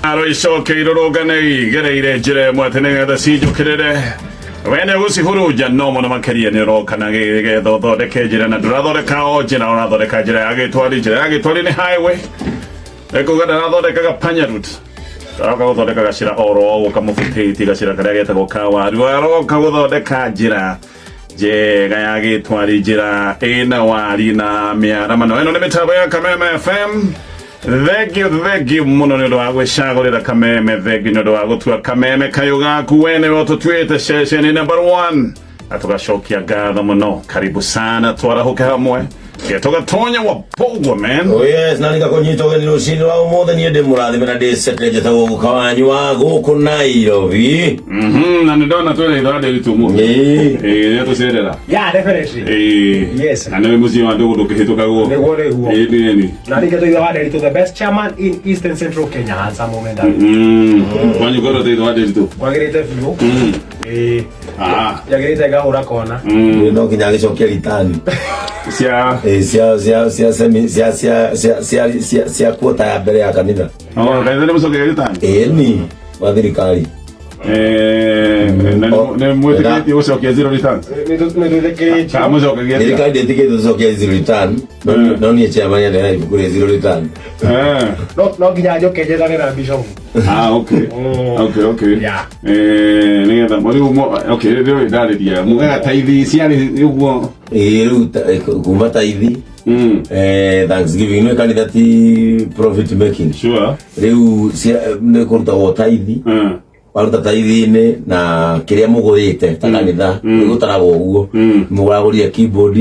Aro icoke irũrũngane igereire njĩra ĩmwe atĩ nĩgetha cinjũkĩrĩre. We nĩ ũgũcihurunja no mũno makĩria nĩ ũroka na nĩgetha ũthondeke njĩra, na ndũrathondeka o njĩra, ũrathondeka njĩra ya gĩtwari. Njĩra ya gĩtwari nĩ highway. Ekuga ndarathondekaga panya route, aroka gũthondeka gacĩra oro ũguo kamũbutĩti, gacĩra karĩa getagwo kawaru. Aroka gũthondeka njĩra njega ya gĩtwari, njĩra ĩna wari na mĩaramano. Ĩno nĩ mĩtambo ya Kameme FM. Thank you, thank you mũno nĩ ũndũ wa gwĩcagũrĩra Kameme. Thank you nĩ ũndũ wa gũtua Kameme kayũ gaku. We nĩwe ũtũtuĩte ceceni number one, na tũgacokia ngatho mũno. Karibu sana, twarahũke hamwe tũgatonya wabogwa man. Oh yes, na nĩngakũnyita ũgeni rũcinĩ rwa ũmũthĩ. Niĩ ndĩ mũrathime na ndĩ sete, njĩtagwo guka wanyu wa gũkũ Nairobi. Na nĩ ndona twĩna ithaa ndĩritũ mũno. Ĩĩ. Ĩĩ, nĩ tũcerera. Yeah, definitely. Ĩĩ. Yes. Na nĩwe mũciĩ wa ndũgũ ndũkĩhĩtũkagwo. Nĩguo, nĩguo. Ĩĩ, nĩ. Na ningĩ ithe wa Nderitu, the best chairman in Eastern Central Kenya, handsome woman. Kwanyu korwo ithe wa Nderitu. Kwagĩrĩte biũ. Ĩĩ. Ah. Yagĩrĩte ngahũra kona. No nginya agĩcokia ritani. Cia Ĩĩ, cia cia cia semi cia cia cia cia cia cia kuota ya mbere ya kanitha. Oh, kanitha nĩ mũcokeria ritani. Ĩĩ, ni wa thirikari. Eh, na nĩ mwĩtĩkĩrĩtie gũcokia zero returns? Nĩ twĩtĩkĩrĩtio. Kana mũcokagia atĩa? Thirikari ndĩtĩkĩrĩtie tũcokie zero return. No niĩ chairman ndĩna ibuku rĩa zero return. Eh. No nginya njoke njethane na bishop. Ah, okay. Okay. Yeah. Eh, nĩgetha rĩu okay, rĩu ndarĩria mugaga taithi ciarĩ ũguo. Ĩĩ, rĩu kuma taithi, Thanksgiving nĩ kanitha ti profit making. Rĩu nĩ kũrutagwo taithi. Waruta taithi-inĩ na kĩrĩa mũgũrĩte ta kanitha nĩ gũtaragwo ũguo, mũragũrire keyboard,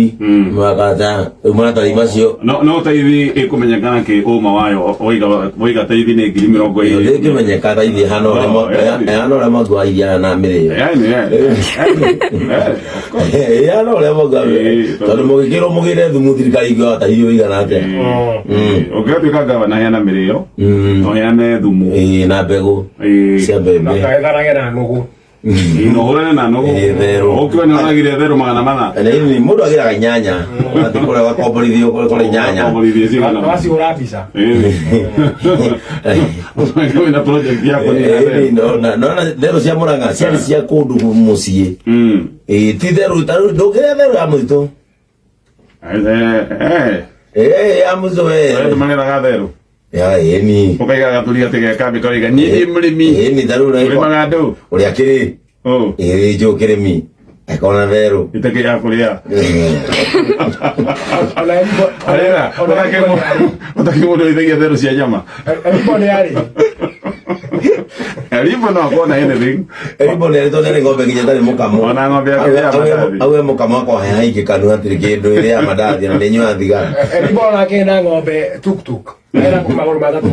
mũrakata rĩu maratathi macio. No taithi ĩkũmenyekana kĩ ũma wayo waiga taithi nĩ 20,000? Ndĩngĩmenyeka taithi ĩhana ũrĩa ĩhana ũrĩa mwangi wa iria na mĩrĩo. Yani, yani. Of course. Ĩhana ũrĩa mwangi wa tondũ mũgĩkĩrwo mũgĩre thumu, thirikari ingĩoya tahiũ igana atĩa? Ũngĩgatuĩka gavana, heana mĩrĩo, ũheane thumu. Ĩĩ, na mbegũ cia mbembe. Gathanage na nũgũ. Ĩĩ, na ũhũrane na nũgũ. Ĩĩ, therũ. Ũkiuga nĩ ũragire therũ 400. Na nĩ mũndũ agĩraga inyanya, ũgathiĩ kũrĩa ũgakomborithio kũrĩa inyanya. Ũgakomborithio cigana? Wacihũra mbica. Ĩĩ. Wĩna project ya kũnina Ĩĩ, therũ. nona therũ cia Mũrang'a ciarĩ cia kũndũ mũciĩ. Ĩĩ, ti therũ ta rĩu ndũngĩrĩa therũ ya mũtitũ. Eh, eh. Ĩĩ, ya mũtitũ we. Andũ magethaga therũ. Ya, ĩni. Ũkaiga gatũri atĩ gekambi karaiga niĩ ndĩ mũrĩmi. Ĩni, ta rĩu Ũrĩmaga ndũ. Ũrĩa kĩrĩ. Oh. Ĩĩ, njũ kĩrĩmi akona therũ. Ĩtakĩ ya kũrĩa. Ona Elibo. Arĩra, ũtakĩ mũndũ ũrĩithagia therũ cia nyama. Elibo nĩ arĩ. Elibo no akorwo na anything. Elibo nĩ arĩ tondũ nĩ ng'ombe nginya ĩtarĩ mũkamo. Ona ng'ombe yake ĩrĩa mandathi. Auge mũkamo akwa haingĩ kanua hatirĩ kĩndũ, ĩrĩa mandathi na nĩ nyuaga thigara. Elibo onake na ng'ombe tuk tuk. Ena magũrũ matatũ.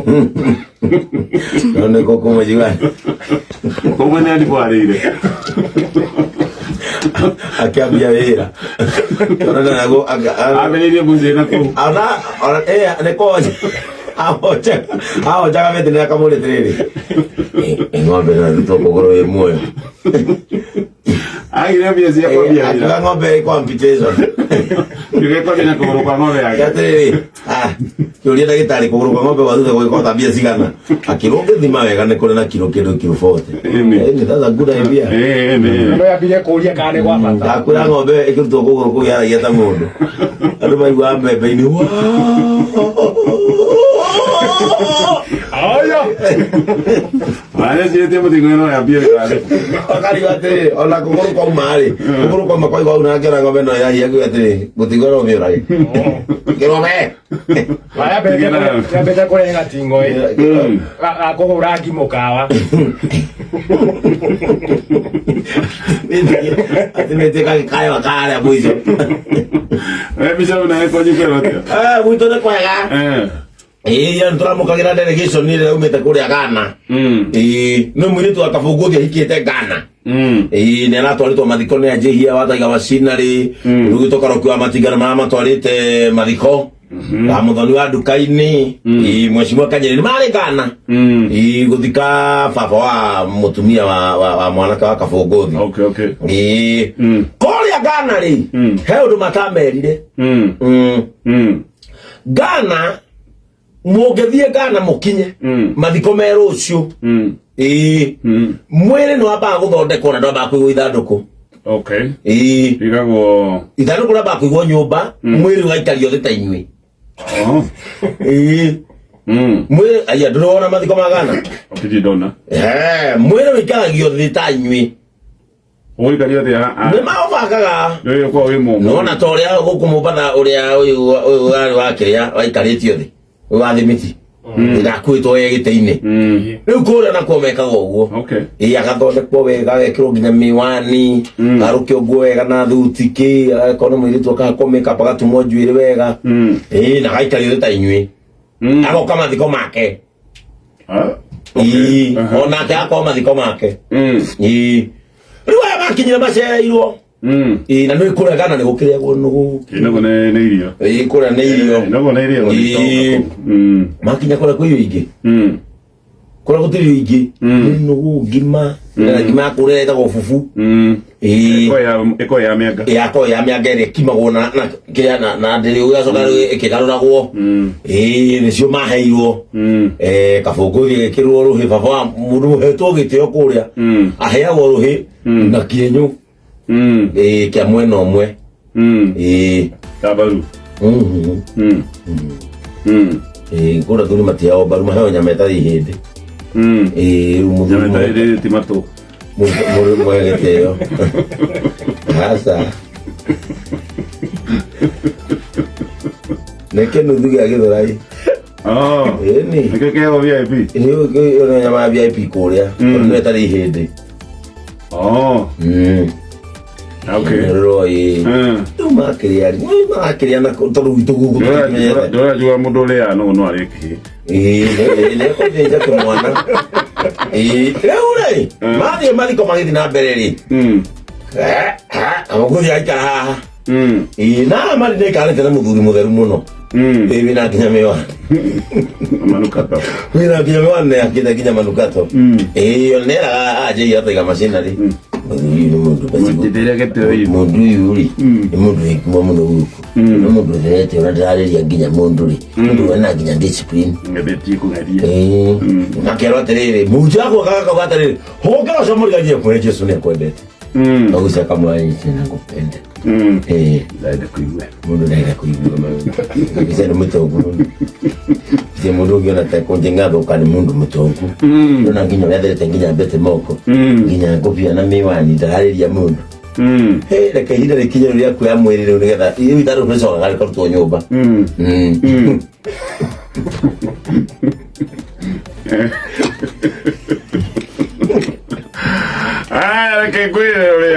No nĩ kũkũmũjiga. Koguo nĩ Elibo arĩire. Akĩambia wĩra. Tondũ ndanaguo Ambĩrĩirie mũciĩ na kũu. Ona nĩ koja. Ahonjaga mĩtĩ nĩ akamũrĩ atĩrĩrĩ. Ng'ombe no ĩrutwo kũgũrũ ĩ muoyo. Agire mbia cia kwambia wĩra. Akiuga ng'ombe ĩ amputation. Gĩgĩkwambia na kũgũrũ kwa ng'ombe yake. Atĩrĩrĩ, kĩũria ndagĩtarĩ, kũgũrũ kwa ng'ombe gwa thutha gũgĩkorwo mbia cigana? Akĩrwo ũngĩthima wega nĩ kũrĩ na kiro kĩndũ kiro 40. Ĩni. Ĩni, that's a good idea. Ĩĩ, ĩni. No yambire kũria kana nĩ gwa bata. Ndakwĩra ng'ombe ĩkĩrutwo kũgũrũ kũu yaragia ta mũndũ. Andũ maiguaga mbembe-inĩ. Aya. Marecirie mũtino ĩno yambie wĩra. Akariga atĩrĩrĩ, ona kũgũrũ kwauma rĩ, kũgũrũ kwauma kwaigua hau na akĩona ng'ombe no yahia, akiuga atĩrĩrĩ, gũtigwo no mĩũrage. Kĩrome. Yambĩte kũrehe gating'oĩ ga kũhũra ngi mũkawa. Atinĩtie gagĩkayo karĩa mũico. Eh, mbica ĩno nayo kwanyu kwĩrwo atĩa? Eh, gwitũ nĩ kwega. Eh. Ĩĩ, ira nĩtũramũkagĩra delegation ĩrĩa yaumĩte kũrĩa Ghana. Ĩĩ, nĩ mũirĩtu wa Kabũngũthi ahikĩte Ghana. Ĩĩ, nĩ aratwarĩtwo mathiko nĩ anjĩhia wa Taiga Machinery, rĩu Karoki wa Matinga nĩ maramatwarĩte mathiko. Wa Mũthoni wa nduka-inĩ, ĩĩ, Mheshimiwa Kanyeri nĩ marĩ Ghana. Ĩĩ, gũthika baba wa mũtumia wa mwanake wa Kabũngũthi. Okay. Ĩĩ. Kũrĩa Ghana rĩ, he ũndũ matamerire. Ghana Mũngĩthiĩ Ghana mũkinye mathiko me rũciũ, ĩĩ, mwĩrĩ nĩ wambaga gũthondekwo na ndwambaga kũigwo ithandũkũ. Ĩĩ. Igagwo? Ithandũkũ rĩambaga kũigwo nyũmba, mwĩrĩ ũgaikario thĩ ta inyuĩ. Oh. Ĩĩ. Mwĩrĩ, aya, ndũrĩ wona mathiko ma Ghana? Okiji dona. Eh, mwĩrĩ ũikaragio thĩ ta inyuĩ. Ũgũikario thĩ? Nĩ maũbangaga. Nĩ ũkorwo wĩ mũmũ. Nona ta ũrĩa gũkũ Mombatha, ũrĩa ũyũ warĩ wa kĩrĩa waikarĩtio thĩ, ũyũ wa thimiti ndakuĩtwo e gĩtĩ-inĩ. Rĩu kũrĩa nakuo mekaga ũguo. Ĩĩ, agathondekwo wega, agekĩrwo nginya mĩwani, arũkio nguo wega na thuti kĩ, agakorwo nĩ mũirĩtu, akahakwo makeup, agatumwo njuĩrĩ wega. Ĩĩ, na agaikario thĩ ta inyuĩ. Agoka mathiko make. Ah. Ĩĩ, onake agakorwo mathiko make. Ĩĩ, rĩu aya makinyire macereirwo. Ĩĩ, na nĩ kũrĩa Ghana nĩ gũkĩrĩagwo nũgũ. Nũgũ nĩ irio. Ĩĩ, kũrĩa nĩ irio. Nũgũ nĩ irio. Ĩĩ. Makinya kũrĩa kwĩ irio ingĩ, kũrĩa gũtirĩ irio ingĩ nĩ nũgũ, ngima, na ngima ya kũrĩa ĩtagwo fufu. Ĩĩ. Ĩko ya mĩanga. Yako ya mĩanga ĩrĩa ĩkimagwo na kĩrĩa na ndĩrĩ, ũgacoka rĩu ĩkĩgarũragwo. Ĩĩ, nĩcio maheirwo. Eh, kabũngũthi gĩkĩrwo rũhĩ, baba wa mũndũ ũhetwo gĩtĩo kũrĩa aheagwo rũhĩ na kĩenyũ. Ĩĩ, kĩa mwena ũmwe. Ĩĩ. Tabaru. Ĩĩ, kũrĩa thuri matiheagwo mbaru, maheo nyama ĩtarĩ ihĩndĩ. Ĩĩ, rĩu mũthuri Nyama ĩtarĩ ihĩndĩ ti matũ. Mũndũ mwe gĩtĩo aca nĩ kĩnuthu gĩa Gĩthũrai. Oh. Ĩni. Nĩkĩo kĩheagwo VIP. Nĩ nyama ya VIP kũrĩa tondũ nĩ ĩtarĩ ihĩndĩ. Oh. Okay. Roi. Rĩu makĩrĩa rĩ, marakĩrĩa na tondũ gwitũ gũkũ tũtimenyete. Ndũrajua mũndũ ũrĩaga nũgũ no arĩe kĩhĩ. Ĩĩ, nĩekũthĩnja kĩmwana. Ĩĩ, rĩu rĩ, mathiĩ mathiko magĩthiĩ na mbere rĩ, kamũgũthi aikara haha. Ĩĩ, na marĩ nĩaikarĩte na mũthuri mũtheru mũno. Ĩĩ, wĩna nginya mĩwani. Manukato. Wĩna nginya mĩwani, nĩakĩte nginya manukato. Ĩĩ, nĩeraga anjĩi ataiga macinarĩ. Mũthuri ũyũ nĩ mũndũ basi. Mũnjĩtĩre gĩtĩo. Mũndũ ũyũ rĩ, nĩ mũndũ wĩ ngumo mũno gũkũ, nĩ mũndũ ũtherete, ona ndĩrarĩria nginya mũndũ rĩ, mũndũ wena nginya discipline. Ng'ethetie kũng'ethia. Makerwo atĩrĩrĩ, mũhunjia wakwa akauga atĩrĩrĩ, hũngĩra ũcio mũrigagie kwĩre Jesu nĩ akwendete. Agucia akamwanyite na ngũpenda. Ĩĩ. Ndaenda kũigua. Mũndũ ndaenda kũigua maũndũ mbica nĩ mũtongu mũno, mbica mũndũ ũngĩona ta kũnjĩng'athũka nĩ mũndũ mũtongu. Ndona nginya ũrĩa atherete, nginya mbete moko, nginya ngũbia na mĩwani, ndararĩria mũndũ. Hey, reke ihinda rĩkinye rĩu rĩa kuoya mwĩrĩ rĩu, nĩgetha rĩu ithandũkũ rĩcokaga rĩkarutwo nyũmba. Aya, reke ngwĩre ũrĩa